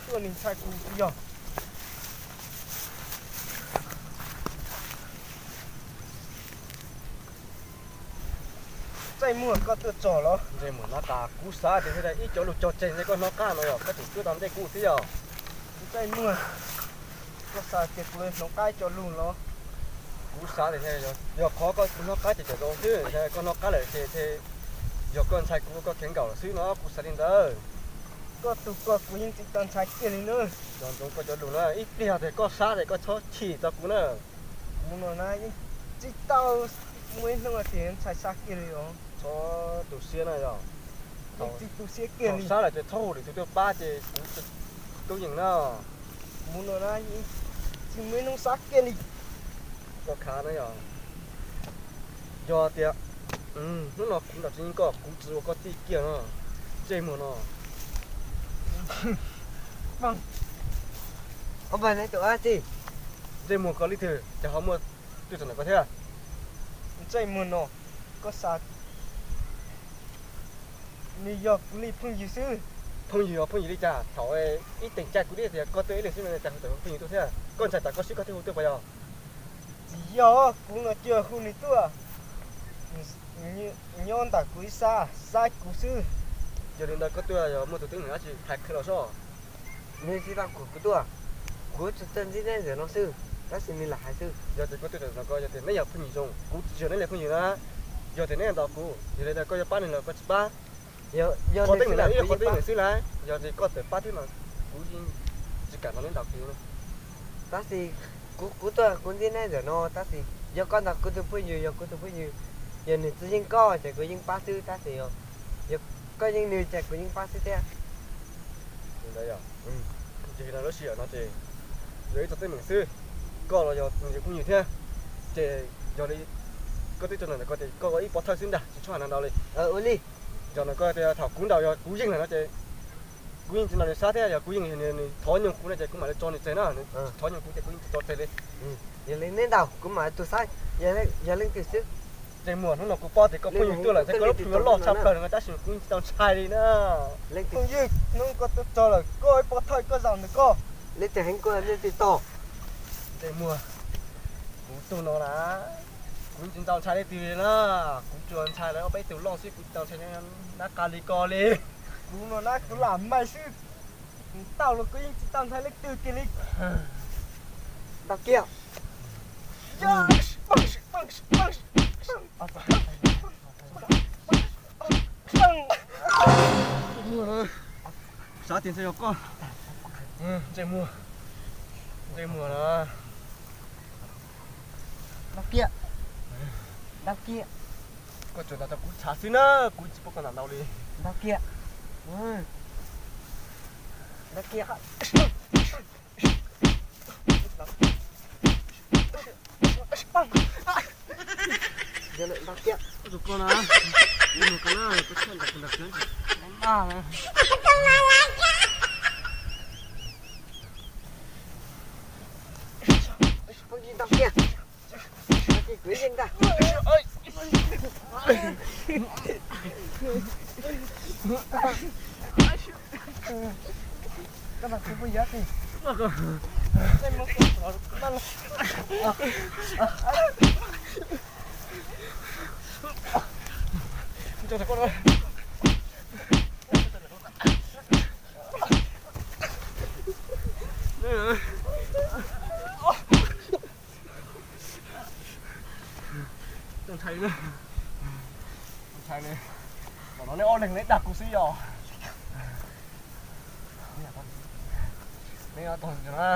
Tuaj nws ntshai kuv yog. Ntsej muag, koj tuaj txog los? Ntsej muag, hnov qab kuv xav tias ib co lus cog tseg ntshe koj hnov qab no yog koj tseem tuaj tau ntej kuv thiab yog? Ntsej muag, koj xav tias kuv hnov qab ib co lus los? Kuv xav tias yog qhov koj hnov qab ces cov zoo xwb, koj hnov qab lawm ces yog koj ntshai kuv, koj kheev nkaum lawm xwb no, kuv xav li ntawd. Koj tus ko kuv yeej tsis tau ntshai kiag li na. Cov ntsoov koj cov lus na, ib pliag tias koj sab tias koj txhob chim tau kuv na. Kuv no na yeej tsis tau muaj ib hnub tias ntshai sab kiag li os. Txhob tu siab na yog. Yeej tsis tu siab kiag li. Sab lawm ces txhob hu lwm tus tuaj pab ces kuv tub yeej na. Kuv no na yeej tsis muaj ib hnub sab kiag li. Koj khav na yog. Yog tias hnub no kuv nrog tsis yeej koj, kuv tsis ua koj tij kiag no. Ntsej muag no. Ntsej muag, koj leej twg ces ho muaj twg txog ntawm koj thiab? Ntsej muag no, koj xav, nws yog kuv li phooj ywg xwb. Phooj ywg os, phooj ywg li cas? Thaum ib teem caij kuv twb tias koj tuaj ib leeg xwb no cas hu tawm phooj ywg tuaj thiab? Koj ntshai tas koj swb koj thiaj hu tuaj puas yog? Tsis yog, kuv no cia hu nws tuaj. Nyob ntawm kuv ib sab, saib kuv xwb. Yog li ntawd koj tuaj yog muaj tus tib neeg dab tsi hais qhia los sob? Nws tsis tau kom kuv tuaj, kuv tsuas tuaj ntsib neb ntawm no xwb, tab sis nws lam hais xwb. Yog tias koj tuaj txog ntawm ko, yog tias neb yog phooj ywg zoo, kuv tsis yog neb li phooj ywg na. Yog tias neb ntaus kuv, yog li ntawd koj yuav pab nws los koj tsis pab? Qhov teeb meem no ib qhov teeb meem xwb lawm, yog tias koj txawm pab thiab no, kuv yeej tsis kam nrog neb ntaus kiag. Tab sis kuv, kuv tuaj kuv ntsib neb ntawm no, tab sis yog koj ntaus kuv tus phooj ywg, yog kuv tus phooj ywg, yog nws tsis yeej koj ces kuv yeej pab xwb, tab sis yog koj yeej nws ces kuv yeej pab xwb thiab. Ces lub sij hawm no ces yog ib txoj teeb meem xwb, koj los yog nws phooj ywg thiab, ces yog li koj twb txog ntawm ko ces koj ua ib pov thawj xwb ntag, tsis txhob hais ntau li. Ua li, yog no koj tias thaum kuv ntaus yog kuv yeej lawm no ces kuv yeej tsis ntaus nws sab thiab, yog kuv yeej nws thov nyooj kuv no ces kuv mam li tso nws tseg na, thov nyooj kuv ces kuv yeej tso tseg li. Yog li neb ntaus kuv mam li tus sab, yog leej twg xwb. Ntsej muag, hnub no kuv paub tias koj phooj ywg tuaj lawm, koj lub plhu loj tshaj plaws no tab sis kuv yeej tsis tau ntshai li na. Phooj ywg, hnub koj tuaj txog lawm koj ib pov thawj koj zaum ntawm koj. Leej twg heev koj leej twg tog. Ntsej muag, kuv tus no na, kuv yeej tsis tau ntshai leej twg li na, kuv tsuas ntshai lawv ob peb tug loj xwb, kuv tsis tau ntshai nab qa li koj li. Kuv no na kuv lam mais xwb, tau los kuv yeej tsis tau ntshai leej twg kiag li. Ntaus kiag. Xav tias ntshe yog koj. Ntsej muag, ntsej muag na. Ntaus kiag. Ntaus kiag. Koj tsuas ntaus tau kuv tshav xwb na, kuv tsis pub koj ntaus ntau li. Ntaus kiag. Ntaus kiag. Yog lawm, ntaus kiag. Koj tus koj na, mus koj na, koj txhob ntaus kuv ntaus kiag. Phooj ywg, ntaus kiag. Ntaus kiag kuv yeej ntag. Koj ntaus kuv phooj ywg. Ntshai, ntshai li. Zaum no neb ob leeg neb dag kuv xwb yog? Neb ob tog na.